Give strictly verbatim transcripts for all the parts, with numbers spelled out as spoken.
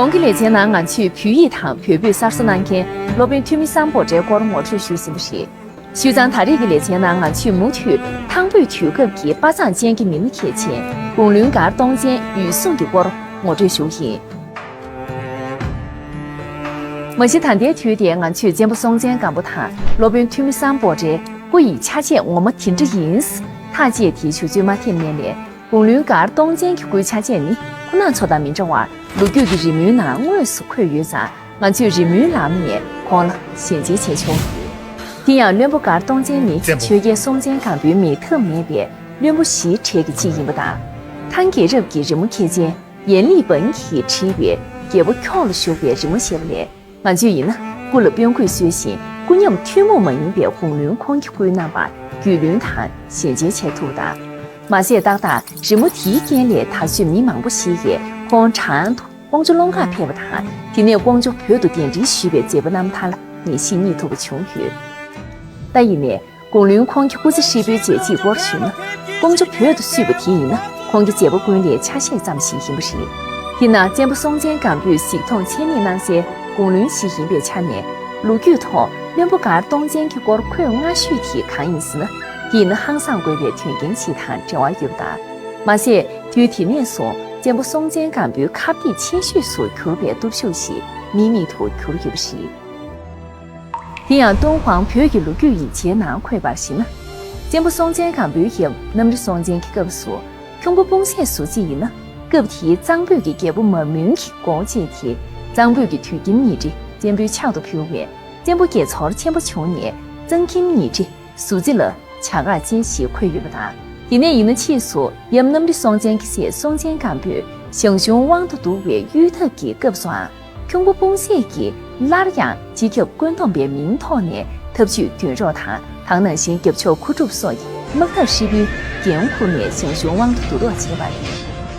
གོང་གི་ལེ་ཚན་ནང་ང་ཚོས་བོད་ཡིག་དང་བོད་སྤོས་གསར་བཟོ་གནང་མཁན་སློབ་དཔོན་ཐོན་མི་སམ་བྷོ་ཊའི་སྐོར་ངོ་སྤྲོད་ཞུས་ཟིན་པ་རེད། བྱས་ཙང་ད་རེས་ཀྱི་ལེ་ཚན་ནང་ང་ཚོས་མུ་མཐུད་ཐང་བོད་དུས་སྐབས་ཀྱི་དཔའ་མཛངས་ཅན་གྱི་མི་སྣ་གལ་ཆེན་དགུང་ལོའི་མགར་སྟོང་བཙན་འོད་སྲུང་གི་སྐོར་ངོ་སྤྲོད་ཞུ་གི་ཡིན། མ་གཞི་ད་ལྟའི་དུས་དེ་ང་ཚོས་བཙན་པོ་སྲོང་བཙན་སྒམ་པོ་དང་སློབ་དཔོན་ཐོན་མི་སམ་བྷོ་ཊའི་སྐུ་ཡི་ཆ་བྱད་ངོ་མ་དེ་འདྲ་ཡིན། ཐག་བཅད་དེ་བྱུང་ཚུལ་མ་ཐེབས་སྔོན་ནས། དགུང་ལོའི་མགར་སྟོང་བཙན་གྱི་སྐུའི་ཆ་བྱད་ནི་ཁོ་ན་ཚོ་དང་མི་འདྲ་བར་ལོ་རྒྱུས་ཀྱི་རི་མོའི་ནང་དངོས་སུ་འཁོད་ཡོད་ཙང་ང་ཚོས་རི་མོའི་ལམ་ནས་ཁོང་ལ་ཞལ་མཇལ་བྱས་ཆོག་གི་ཡོད། དེ་ཡང་བློན་པོ་མགར་སྟོང་བཙན་ནི་བཙན་པོ་ཆོས་རྒྱལ་སྲོང་བཙན་སྒམ་པོའི་མེད་ཐབས་མེད་པའི་བློན་པོ་བཞིའི་གྲས་ཀྱི་གཅིག་ཡིན་པ་དང་། ཐང་རྒྱལ་རབས་ཀྱི་རི་མོ་མཁས་ཅན་ཡན་ལིས་བན་གྱིས་བྲིས་པའི་རྒྱལ་པོ་ཁྱོག་ལ་བཞུགས་པའི་རི་མོ་ཞེས་པ་ལས། ང་ཚོས་ཡིན་ན་སྐུ་ལ་དཔོན་གོས་གསོལ་ཞིང་སྐུ་ཉམས་ཐུན་མོང་མ་ཡིན་པའི་དགུང་ལོའི་ཁོང་གི་སྐུའི་རྣམ་པར་རྒྱུས་ལོན་དང་ཞལ་མཇལ་བྱེད་ཐུབ་པ་དང་། མ་ཟད་ཏག་ཏག་རི་མོ་དེའི་རྐྱེན་ལས་ད་གཟོད་མི་མང་པོ་ཞིག་གིས་ཁོང་གྲངས་དུ་ཀོང་ཇོ་སློང་གར་ཕེབས་པ་དང་། དེ་ནས་ཀོང་ཇོ་བོད་དུ་གདན་འདྲེན་ཞུས་པའི་མཛད་པ་རྣམ་ཐར་ལ་ངེས་ཤེས་རྙེད་ཐུབ་པ་བྱུང་ཡོད། ད་ཡིན་ནའི། དགུང་ལོའི་ཁོང་གི་སྐུ་ཚེ་ཧྲིལ་པོའི་བྱས་རྗེས་སྐོར་ཞུས་ན། ཀོང་ཇོ་བོད་དུ་བསུས་པ་དེ་ཡིན་ན་ཁོང་གི་མཛད་པ་ཀུན་ལས་ཆ་ཤས་ཙམ་ཞིག་ཡིན་པ་རེད། དེས་ན་བཙན་པོ་སྲོང་བཙན་སྒམ་པོས་གཟིགས་མཐོང་ཚད་མེད་གནང་སའི་དགུང་ལོའི་གཞི་ཡིན་པའི་ཆ་ནས། ལོ་རྒྱུས་ཐོག་བློན་པོ་མགར་སྟོང་བཙན་གྱི་སྐོར་འཁོད་སྔ་ཤོས་དེ་གང་ཡིན་ཟེར་ན། དེ་ཡིན་ན་ཧང་སངས་དགོས་པའི་དོན་རྐྱེན་ཞིག་དང་འབྲེལ་བ་ཡོད་པ་དང་། མ་ཟད་དུས་དེ་ནས་བཟུང་བཙན་པོ་སྲོང་བཙན་སྒམ་པོའི་ཁ་གཏད་ཆེ་ཤོས་སུ་གྱུར་པའི་སྟོབས་ཤུགས་ཤིག་དམིགས་མེད་དུ་གྱུར་ཡོད་པ་རེད། དེ་ཡང་ཏུན་ཧོང་བོད་ཀྱི་ལོ་རྒྱུས་ཡིག་ཆའི་ནང་འཁོད་པར་གཞིགས་ན། བཙན་པོ་སྲོང་བཙན་སྒམ་པོའི་ཡབ་གནམ་རི་སྲོང་བཙན་གྱི་སྐབས་སུ་ཁྱུང་པོ་སྤུང་སད་ཟུར་གཅིག་ཡིན་ན། སྐབས་དེའི་གཙང་པོད་ཀྱི་རྒྱལ་པོ་མར་མོན་གྱི་འགོ་བྱས་ཏེ་གཙང་པོད་ཀྱི་དུད་ཁྱིམ་ཉི་ཁྲི་བཙན་པོའི་ཕྱག་ཏུ་ཕུལ་བས་བཙན་པོ་དགྱེས་ཚོར་ཆེན་པོ་བྱུང་ནས་གཙང་ཁྱིམ་ཉི་ཁྲི་ཟུར་གཅིག་ལ་བྱ་གག་ཅན་ཞེས་འཁོད་ཡོད་པ་དང་། དེ་ནས་ཡིན་ན་ཕྱིས་སུ་ཡབ་གནམ་རི་སྲོང་བཙན་གྱི་སྲས་སྲོང་བཙན་སྒམ་པོས་ཞང་ཞུང་དབང་དུ་བསྡུ་བའི་གཡུལ་འཐབ་ཀྱི་སྐབས་སུའང་། ཁྱུང་པོ་སྤུང་སད་ཀྱིས་སླར་ཡང་སྤྱི་ཁྱབ་བཀོད་འདོམས་པའི་མིང་ཐོག་ནས་ཐབས་ཇུས་འདོན་རོགས་དང་། དེ་ནང་བཞིན་རྒྱབ་ཕྱོགས་མཁོ་སྒྲུབ་སོགས་ཀྱི་དམག་འཐབ་ཧྲིལ་པོའི་འགན་འཁུར་ནས་ཞང་ཞུང་དབང་དུ་བསྡུ་རོགས་བྱས་པ་རེད།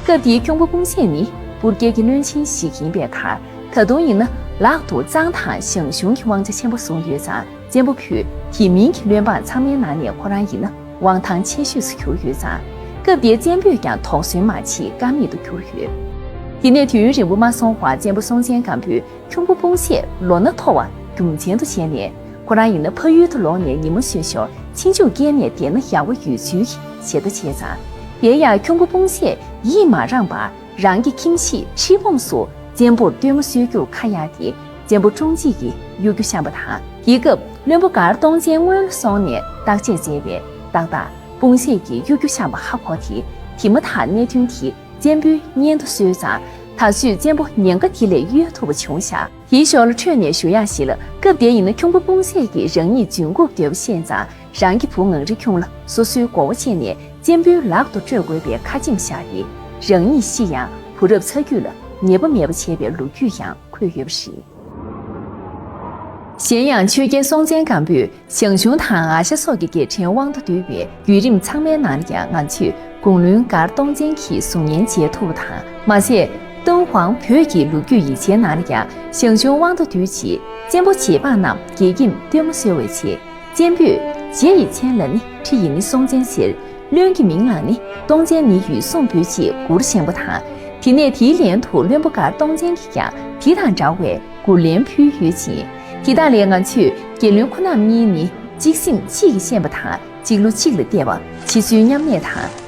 སྐབས་དེའི་ཁྱུང་པོ་སྤུང་སད་ནི་སྤུར་རྒྱལ་གྱི་བློན་ཆེན་ཞིག་ཡིན་པའི་ཁར། ད་དུང་ཡིན་ན་ལག་ཏུ་གཙང་དང་ཞང་ཞུང་གི་དབང་ཆ་ཆེན་པོ་བཟུང་ཡོད་ཙང་། བཙན་པོ་བོད་དེ་མིན་གྱི་བློན་འབངས་ཚང་མའི་ནང་ནས་ཁོ་རང་ཡིན་ན་དབང་ཐང་ཆེ་ཤོས་སུ་གྱུར་ཡོད་ཙང་། སྐབས་དེའི་བཙན་པོས་ཀྱང་དོགས་ཟོན་མ་བྱེད་ཀ་མེད་དུ་གྱུར་ཡོད། དེ་ནས་དུས་ཡུན་རིང་པོ་མ་སོང་བར་བཙན་པོ་སྲོང་བཙན་སྒམ་པོས་ཁྱུང་པོ་སྤུང་སད་ལོ་ན་མཐོ་བ་རྒྱུ་མཚན་དུ་བྱས་ནས། ཁོ་རང་ཡིན་ན་ཕ་ཡུལ་དུ་ལོག་ནས་ཉིན་མོ་བཞུད་ཞོར་ཕྱིན་ཆད་སྐྱེལ་ནས་བསྡད་ན་ཡག་པོ་ཡོད་ཚུལ་གྱི་ཞལ་ཏ་བྱས་ཙང་། དེ་ཡང་ཁྱུང་པོ་སྤུང་སད་ཡིད་མ་རངས་པར་རང་གི་ཁྱིམ་གཞིས་ཁྲི་སྦོམ་སུ་བཙན་པོར་སྟོན་མོ་གསོལ་རྒྱུར་ཁ་གཡར་ཏེ། བཙན་པོ་ཀྲུང་ཅིག་གིས་གཡོ་སྒྱུ་བཤམས་པ་དང་། དེའི་སྐབས་བློན་པོ་མགར་སྟོང་བཙན་སྔོན་ལ་སོང་ནས་བརྟག་དཔྱད་མཛད་པས་ཏག་ཏག་སྤུང་སད་ཀྱིས་གཡོ་སྒྱུ་བཤམས་པ་ཧ་གོ་སྟེ། དེ་མ་ཐག་གནད་དོན་དེ་བཙན་པོའི་སྙན་དུ་གསོལ་ཙང་། ད་གཟོད་བཙན་པོ་ཉེན་ཁ་དེ་ལས་གཡོལ་ཐུབ་པ་བྱུང་ཤག་དེའི་ཞོར་ལ་འཕྲོས་ནས་ཞུ་ཡག་ཞིག་ལ། སྐབས་དེ་ཡིན་ན་ཁྱུང་པོ་སྤུང་སད་ཀྱིས་རང་ཉིད་འཛིན་དགོས་འདོད་པ་ཤེས་ཙང་། རང་གི་བུ་ངང་རིང་ཁྱུང་ལ་སོ་སོའི་མགོ་བོ་བཅད་ནས་བཙན་པོའི་ལག་ཏུ་སྤྲོད་དགོས་པའི་ཁ་ཆེམས་བཞག་སྟེ། རང་ཉིད་ཤི་ཡང་བུ་རབས་ཚ་རྒྱུད་ལ་ཉེས་པ་མེད་པ་བྱས་པའི་ལོ་རྒྱུས་ཀྱང་འཁོད་ཡོད་པ་རེད། གཞན་ཡང་ཆོས་རྒྱལ་སྲོང་བཙན་སྒམ་པོས་ཞང་ཞུང་དང་ཨ་ཞ་སོགས་ཀྱི་རྒྱལ་ཕྲན་དབང་དུ་བསྡུས་པའི་བརྒྱུད་རིམ་ཚང་མའི་ནང་ལ་ཡང་ང་ཚོས་དགུང་ལོའི་མགར་སྟོང་བཙན་གྱི་གཟུགས་བརྙན་མཇལ་ཐུབ་པ་དང་། མ་ཟད་ཏུན་ཧོང་བོད་ཀྱི་ལོ་རྒྱུས་ཡིག་ཆའི་ནང་ལ་ཡང་ཞང་ཞུང་དབང་དུ་བསྡུས་རྗེས་བཙན་པོ་རྗེ་འབངས་རྣམས་དགྱེས་སྐྱེམས་སྟོན་མོ་གསོལ་བའི་ཚེ། བཙན་པོས་རྗེ་ཡི་མཚན་ལ་ནི་ཁྲི་ཡི་ནི་སྲོང་བཙན་ཟེར། བློན་གྱི་མིང་ལ་ནི་སྟོང་བཙན་ནི་འོད་སྲུང་འབོད་ཅེས་མགུར་བཞེངས་པ་དང་། དེ་ནས་དེའི་ལན་དུ་བློན་པོ་མགར་སྟོང་བཙན་གྱིས་ཀྱང་དེ་དང་འདྲ་བའི་མགུར་ལན་ཕུལ་ཡོད་ཅིང་། དེ་དག་ལས་ང་ཚོས་རྒྱལ་བློན་ཁོ་རྣམ་གཉིས་ནི་གཅིག་སེམས་གཅིག་གིས་ཤེས་པ་དང་། གཅིག་བློ་གཅིག་ལ་གཏད་པ། འཆི་གསོན་མཉམ་གནས་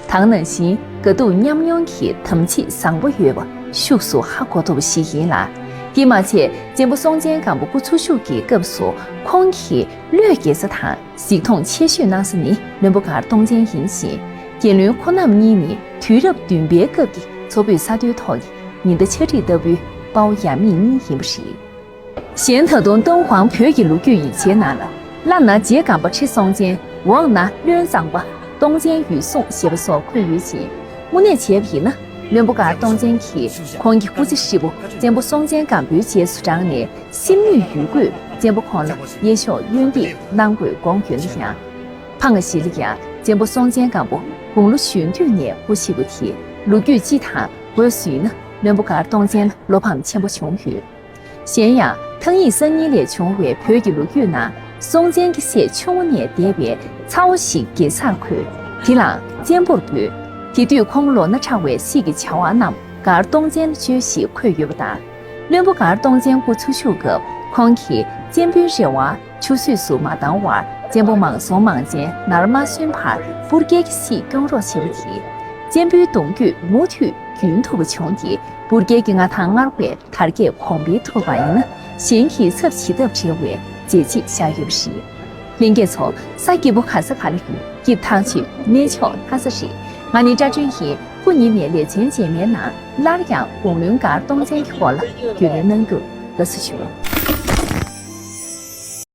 དང་། དེ་ནང་བཞིན་དགའ་སྡུག་མཉམ་མྱོང་གི་དམ་ཚིག་བཟང་པོ་ཡོད་པ་ཤུགས་སུ་ཧ་གོ་ཐུབ་པ་ཞིག་ཡིན་ལ། དེས་མ་ཚད་བཙན་པོ་སྲོང་བཙན་སྒམ་པོ་སྐུ་འཚོ་བཞུགས་ཀྱི་སྐབས་སུ་ཁོང་གིས་བློས་འགེལ་ས་དང་གཟིགས་མཐོང་ཆེ་ཤོས་གནང་ས་ནི་བློན་པོ་མགར་སྟོང་བཙན་ཡིན་ཞིང་། རྒྱལ་བློན་ཁོ་རྣམ་གཉིས་ནི་དུས་རབས་བདུན་པའི་སྐབས་ཀྱི་མཚོ་བོད་ས་མཐོའི་ཐོག་གི་ཉི་ཟླ་ཆར་རིས་ལྟ་བུའི་དཔའ་བོ་ཡབ་མེས་གཉིས་ཡིན་པ་རེད། གཞན་ད་དུང་ཏུན་ཧོང་བོད་ཀྱི་ལོ་རྒྱུས་ཡིག་ཆའི་ནང་ལ། བླ་ན་རྗེ་སྒམ་པོ་ཁྲི་སྲོང་བཙན། འོག་ན་བློན་བཟང་པོ་སྟོང་བཙན་འོད་སྲུང་ཞེས་པ་སོགས་འཁོད་ཡོད་ཅིང་། དངོས་གནས་བྱས་པ་ཡིན་ན། བློན་པོ་མགར་སྟོང་བཙན་གྱིས་ཁོང་གི་སྐུ་ཚེ་ཧྲིལ་པོ་བཙན་པོ་སྲོང་བཙན་སྒམ་པོའི་རྗེས་སུ་འབྲངས་ནས། སེམས་ནུས་ཡོད་རྒུས་བཙན་པོ་ཁོང་ལ་གཡས་ཕྱོགས་གཡོན་འདེགས་གནང་དགོས་དགོངས་ཡོད་ན་ཡང་། ཕ་ང་ཞིག་ལ་ཡང་བཙན་པོ་སྲོང་བཙན་སྒམ་པོ་དགུང་ལོ་གཞོན་དུས་ནས་སྐུ་གཤེགས་པ་དེ་ལོ་རྒྱུས་སྤྱི་དང་སྒོས་སུ་ཡིན་ན། བློན་པོ་མགར་སྟོང་བཙན་ལ་བློ་ཕམ་ཆེན་པོ་བྱུང་ཡོད། གཞན་ཡང་ཐང་ཡིག་གསར་རྙིང་ལས་བྱུང་བའི་བོད་ཀྱི་ལོ་རྒྱུས་ནང་། སྲོང་བཙན་གྱི་སྲས་ཆུང་ངུ་ནས་འདས་པའི་ཚ་བོ་ཞིག་དགེ་སར་འཁོད། དེ་ལའང་བཙན་པོར་འབོད། དེ་དུས་ཁོང་ལོ་ན་ཕྲ་བའི་སྲིད་ཀྱི་བྱ་བ་རྣམས་མགར་སྟོང་བཙན་ལ་བཅོལ་ཞེས་འཁོད་ཡོད་པ་དང་། དཔོན་པོ་མགར་སྟོང་བཙན་སྐུ་འཚོ་བཞུགས་སྐབས་ཁོང་གིས་བཙན་པོའི་རེ་བ་ཆུད་ཟོས་སུ་མ་བཏང་བར་བཙན་པོ་མང་སྲོང་མང་བཙན་ནར་མ་སོན་བར་སྤུར་རྒྱལ་གྱི་སྲིད་སྐྱོང་རོགས་བྱས་པ་དེས་བཙན་པོའི་གདུང་རྒྱུད་མུ་མཐུད་རྒྱུན་ཐུབ་པ་བྱུང་སྟེ་སྤུར་རྒྱལ་གྱི་མངའ་ཐང་སྔར་བས་དར་རྒྱས་གོང་འཕེལ་ཐུབ་པ་ཡིན་ན་གཞན་གྱི་ཚབ་བྱེད་ཐབས་བྲལ་བའི་མཛད་རྗེས་བཞག་ཡོད་པ་རེད། ལྷན་རྒྱས་ཚོ། ས་སྐྱིད་པོ་ག་ས་ག་ལ་ཡོད། སྐྱིད་ཐང་ཆེད་གནས་མཆོག་ལྷ་ས་རེད། ང་ནི་བཀྲ་སྒྲོན་ཡིན། སྐུ་ཉིད་ནས་ལེ་ཚན་རྗེས་མའི་ནང་སླར་ཡང་དགུང་ལོའི་མགར་སྟོང་བཙན་གྱི་སྐོར་ལ་རྒྱུས་ལོན་གནང་རྒྱུར་དགའ་བསུ་ཞུ།